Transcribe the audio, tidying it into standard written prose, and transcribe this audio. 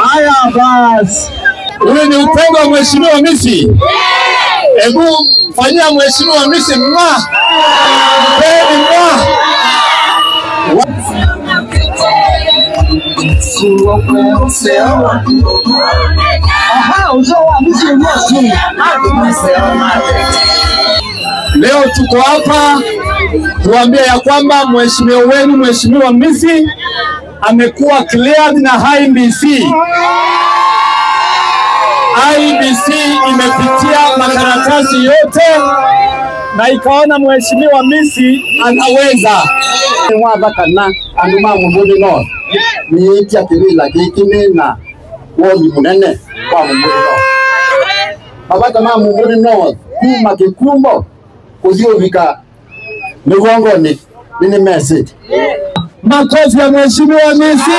Haya basi. Huyu ni upendo wa Mheshimiwa Misi. Hebu fanyia Mheshimiwa Misi mwa. Mpeni mwa. Leo tuko hapa tuambie ya kwamba mheshimiwa wenu Mheshimiwa Misi amekuwa cleared na IEBC. IEBC imepitia makaratasi yote na ikaona Mheshimiwa Misi anaweza. Mwathakana andu ma Mumbuni North niitia kivila giki nina woni munene wa Mumbuni North. Mabata ma Mumbuni North kuma Kikumbo kuthii uvika migongoni ni message. Makofi ya Mheshimiwa Misi.